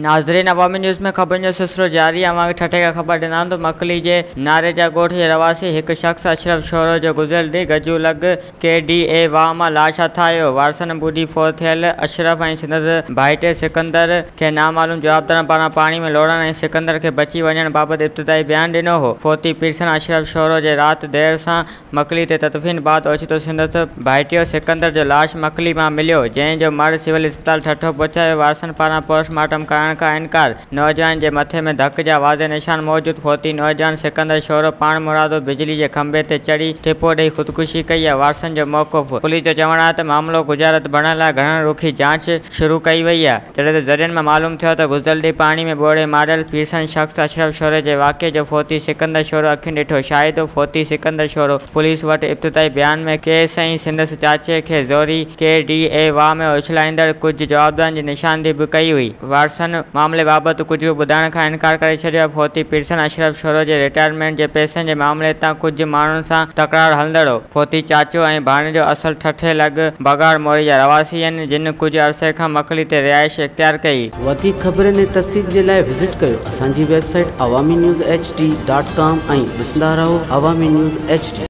ناظرين عوامي نيوز ۾ خبرن جو سلسلو جاري آهي اوهان کي ٺٽي کان خبر ڏيندا ته مڪلي جي ناريجا ڳوٺ جي رهواسي هڪ شخص اشرف شورو جو گذريل ڏينهن گجو لڳ ڪي ڊي اي واهه مان لاش هٿ آيو وارثن ٻڏي فوت ٿيل اشرف ۽ سندس ڀائٽي سڪندر کي نامعلوم جوابدارن پاران پاڻي ۾ لوڙهڻ ۽ سڪندر کي بچي وڃڻ بابت ابتدائي بيان ڏنو هو فوتي پيرسن اشرف شورو جي رات دير سان مڪلي تي تدفين بعد اوچتو سندس ڀائٽيو سڪندر جو لاش مڪلي مان مليو، جنهن جو مڙهه سول اسپتال ٺٽو پهچايو، وارثن پاران پوسٽ مارٽم ڪرائڻ کان انڪار، نوجوان جي مٿي ۾ ڌڪ جا واضح نشان موجود، فوتي نوجوان سڪندر شورو پاڻمرادو بجلي جي کنڀي تي چڙهي ٽپو ڏئي خودڪشي ڪئي آهي، وارثن جو موقف. پوليس جو چوڻ آهي ته معاملو ڳجهارت بڻڻ لاء گهڻ رخي جاچ شروع ڪئي وئي آهي. جڏهن ته ذريعن مان معلوم ٿيو ته گذريل ڏينهن پاڻي ۾ ٻوڙي ماريل پيرسن شخص اشرف شوري جي واقعي جو فوتي سڪندر شورو اکين ڏٺو شاهد هو، فوتي سڪندر شورو پوليس وٽ ابتدائي بيان ۾ ڪيس ۽ سندس چاچي کي زوري ڪي ڊي اي واء ۾ اڇلائيندڙ ڪجهه جوابدارن جي نشاندهي به ڪئي هئي، وارثن معاملي بابت ڪجهه به ٻڌائڻ کان انڪار ڪري ڇڏيو آهي، فوتي پيرسن اشرف شورو جي رٽائرمينٽ جي پئسن جي معاملي تان ڪجهه ماڻهن سان تڪرار هلندڙ هو. فوتي چاچو ۽ ڀاڻيجو اصل ٺٽي لڳ بگاڙ موري جا رهواسي آهن، جن ڪجهه عرصي کان مڪلي تي رهائش اختيار ڪئي. وڌيڪ خبرن ۽ تفصيل جي لاء وزٽ ڪيو اسان جي website Awami news H D dot com ۽ ڏسندا رهو عوامي نيوز ايڇ ڊي.